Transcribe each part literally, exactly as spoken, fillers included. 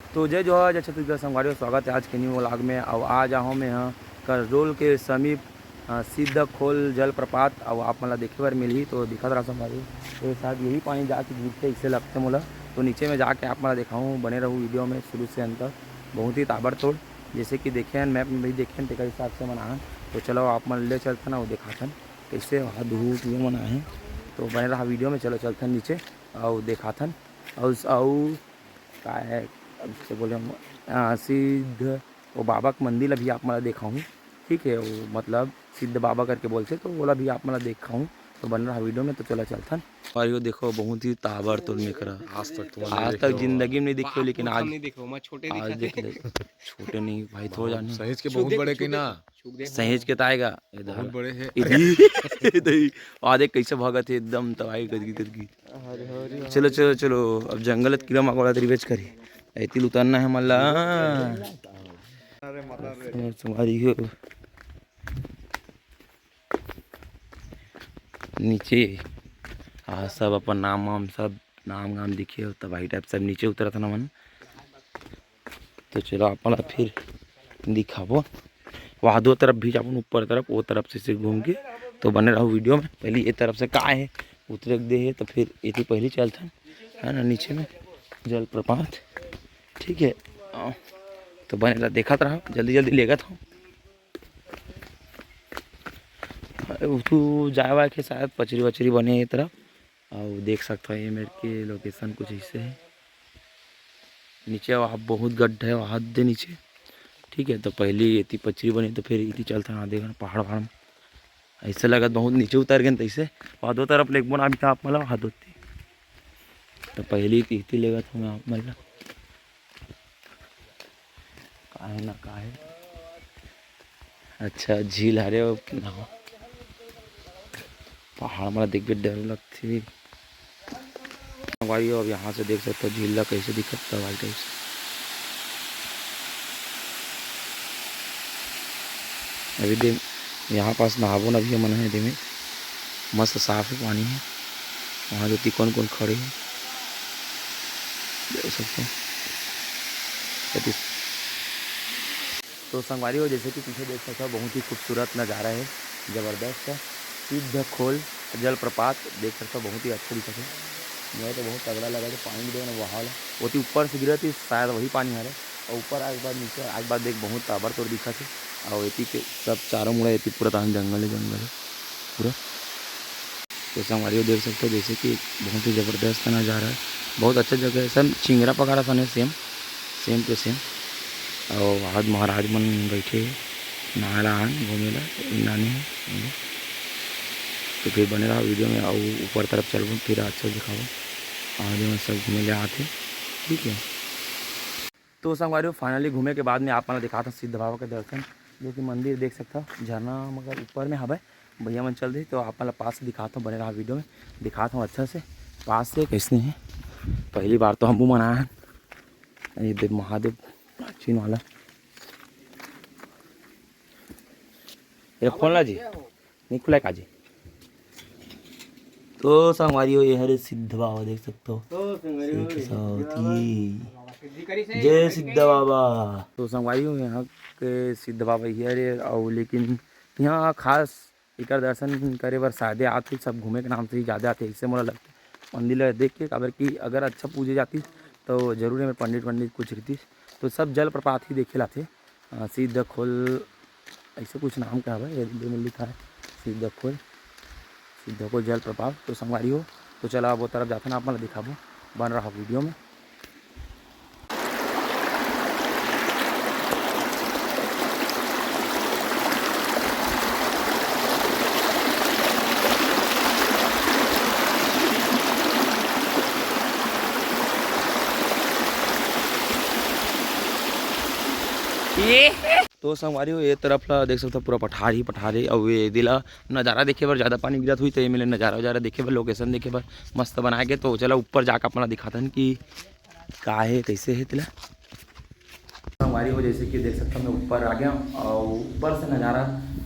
तो जय जोहार, जय छत्तीसगढ़ संगवारी हो, स्वागत है आज के न्यू व्लॉग में। अउ आज आहो मैं ह करजोल के समीप, अ, सिद्ध खोल जलप्रपात, अउ आप मन ला देखे बर मिलही। तो दिखत रहा संगवारी हो, तो शायद यही पानी जाके गिरथे, ऐसे लगथे मोला। तो नीचे में जाके आप मन ला देखाहूँ, बने रहू वीडियो में शुरू से अंत तक। बहुत ही ताबड़तोड़, जैसे कि देखे हन, मैप में भी देखे हन, तेकर हिसाब से मन आहन। तो चलो आप मन ले चलथन अउ देखाथन, कैसे वहाँ दूर दूर मन आहे। तो बने रहा वीडियो में, चलो चलथन नीचे अउ देखाथन। अउ, अउ का है, अब से बोले हम, आ, सिद्ध, वो बाबा के मंदिर अभी आप मन ला देखाहूँ, ठीक है, वो मतलब सिद्ध बाबा करके बोलथे, तो ओला भी आप मन ला देखाहूँ। तो बने रहा वीडियो में, तो चला चलथन। और यो देखो, बहुत ही ताबड़तोड़ मेकरा। आज तक तुमने आज नहीं तक देखे जिंदगी में नहीं देखे हो, लेकिन आज, नहीं देखे हो, मैं छोटे आज दिखाते देख ले। छोटे नहीं भाई, थोड़ा बहुत जाने। सहेज के छू बहुत दे, बड़े छू की दे, ना। छू दे। सहेज के ताएगा, ये बहुत देखो। बड़े हैं। इधर, इधर, आ देख कैसे भागत है एकदम तबाही गदगी गदगी। चलो, चलो, चलो, अब जंगल कीड़ा मकोड़ा तरी बेच करी। ऐतिल उतरना है मल्ला। अरे माता रे। संगवारी हो। नीचे आ सब अपन नाम वाम, सब नाम गाम लिखे हो, तबाही टाइप सब नीचे उतरत हन हमन। तो चलो, आप मन ला फिर दिखाबो। वहाँ दो तरफ भी जाबो, ऊपर तरफ, वो तरफ से, से घूम के। तो बने रहो वीडियो में। पहले ये तरफ से का है, उतरे के दे है, तो फिर ये तो पहले चलथन, है ना, नीचे में जलप्रपात, ठीक है। अ, तो बने रहा, देखत रहा, जल्दी जल्दी लेगत हूँ। उतू जाए वाए के शायद पचरी वचरी बने ये तरफ। अउ देख सकथव, ये मेर के लोकेशन कुछ ऐसे है। नीचे वहाँ बहुत गड्ढा है, वहाँ दे नीचे, ठीक है। तो पहली एती पचरी बने, तो फिर इती चलथन आधे घंटा पहाड़ वहाड़ में। ऐसे लगत बहुत नीचे उतर गए, तैसे वहाँ दो तरफ लेगबो ना अभी तो आप मन ला वहाँ दो ती। तो पहली इती लेगत हूँ मैं आप मन ला। का है ना का है। अच्छा, झील हरे हो कि ना हो? पहाड़ मन ला देख के डर लगथे। संगवारी हो, अब यहाँ से देख सकते हो झील ला कैसे दिखत है भाई टाइप से। अभी दे यहाँ पास नहाबो ना भी मन है, दे में मस्त साफ है पानी है। वहाँ जो ती कौन कौन खड़े हैं देख सकते हो। अभी तो संगवारी हो, जैसे कि पीछे देख सकते हो, बहुत ही खूबसूरत नज़ारा है, ज़बरदस्त है। सिद्ध खोल जलप्रपात देख सकते हो, बहुत ही अच्छा दिखत है। मुझे तो बहुत तगड़ा लगा, तो पानी भी देखो ना, वहाँ वाला, वो तो ऊपर से गिरा थी, शायद वही पानी आ रहा है। और ऊपर आए के बाद, नीचे आए के बाद देख, बहुत ताबड़तोड़ दिखत है। और एती के सब चारों मुड़ा एती पूरा तान जंगल है, जंगल है पूरा। तो संगवारी हो देख सकते हो, जैसे कि बहुत ही ज़बरदस्त नज़ारा है, बहुत अच्छा जगह है। सब चिंगरा पकड़ा था सेम, सेम टू सेम। और आज महाराज मन बैठे हे, नहाए ला आन घूमे ला, नानी हे। तो फिर बने रहा वीडियो में, और ऊपर तरफ चलबो, फिर अच्छा दिखाबो। आज मन सब घूमे ले आते, ठीक है। तो संगवारी हो, finally घूमे के बाद में आप मन ला दिखात हंव सिद्ध बाबा के दर्शन, जो कि मंदिर देख सकत हव, झरना मगर ऊपर में हवय। भैया मन चल दे, तो आप मन ला पास से दिखात हंव, बने रहा वीडियो में, दिखात हंव अच्छा से पास से कैसे है। पहली बार तो हमू मन आए हन। ये देख महादेव प्राचीन वाला, ये खोलना जी। नहीं खुला का जी? तो संगवारी हो, ये हरे सिद्ध बाबा देख सकते हो। तो संगवारी हो, सिद्ध ये सावती। बाबा सिद्धि करी से जय सिद्ध बाबा। तो संगवारी हो, यहाँ के सिद्ध बाबा ये हरे, और लेकिन यहाँ खास एकर दर्शन करे बर शायदे आथे, सब घूमे के नाम से ही ज़्यादा आथे, इससे मोला लगथे मंदिर ला देख के, काबर कि अगर अच्छा पूजे जाती तो जरूर एमे पंडित वंडित कुछ रहितिस। तो सब जलप्रपात ही देखे लाथे। अ, सिद्ध खोल ऐसे कुछ नाम का हवय, ये दे में लिखा है सिद्ध खोल, सिद्ध खोल जलप्रपात। तो संगवारी हो, तो चला अब वो तरफ जाथन, आप मन ला दिखाबो, बन रहा वीडियो में। ये तो संगवारी हो, ये तरफ ला देख सकथव, पूरा पठार ही पठार हे। अउ ये दे ला नज़ारा देखे बर, ज़्यादा पानी गिरत होही, तो ये मेर ले नज़ारा वज़ारा देखे बर, लोकेशन देखे बर मस्त बनाए गे। तो चला ऊपर जाके आप मन ला दिखाथन कि का हे, कैसे हे तेला। संगवारी हो, जैसे कि देख सकथव, मैं ऊपर आ गया हूँ और ऊपर से नज़ारा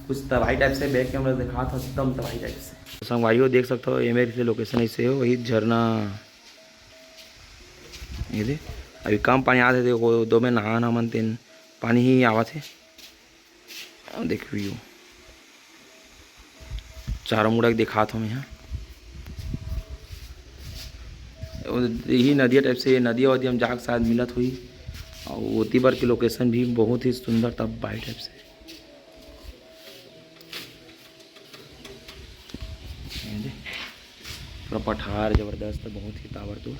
कुछ तबाही टाइप से, बैक कैमरा दिखात हंव एकदम तबाही टाइप से। संगवारी हो, देख सकथव, ये मेर से लोकेशन ऐसे हो, वही झरना ये दे, अभी कम पानी आत हे, देखो दो में नहान हमन तेन पानी ही आवत हे। अब देख view चारों मुड़ा के दिखात हूँ मैं यहाँ। यही नदिया टाइप से, नदिया वदिया में जाके शायद मिलत हुई। और ओती बर के लोकेशन भी बहुत ही सुंदर तबाही टाइप से। पूरा पठार जबरदस्त, बहुत ही ताबड़तोड़।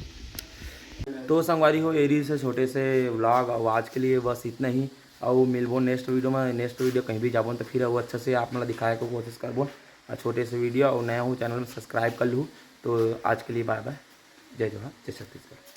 तो संगवारी हो, एरी से छोटे से व्लॉग और आज के लिए बस इतना ही। और मिलबो नेक्स्ट वीडियो में। नेक्स्ट वीडियो कहीं भी जाबो तो फिर वो अच्छा से आप मतलब दिखाए को कोशिश करबो। और छोटे से वीडियो और नया हो चैनल में सब्सक्राइब कर लूँ। तो आज के लिए बाय बाय, जय जोहार, जय छत्तीसगढ़।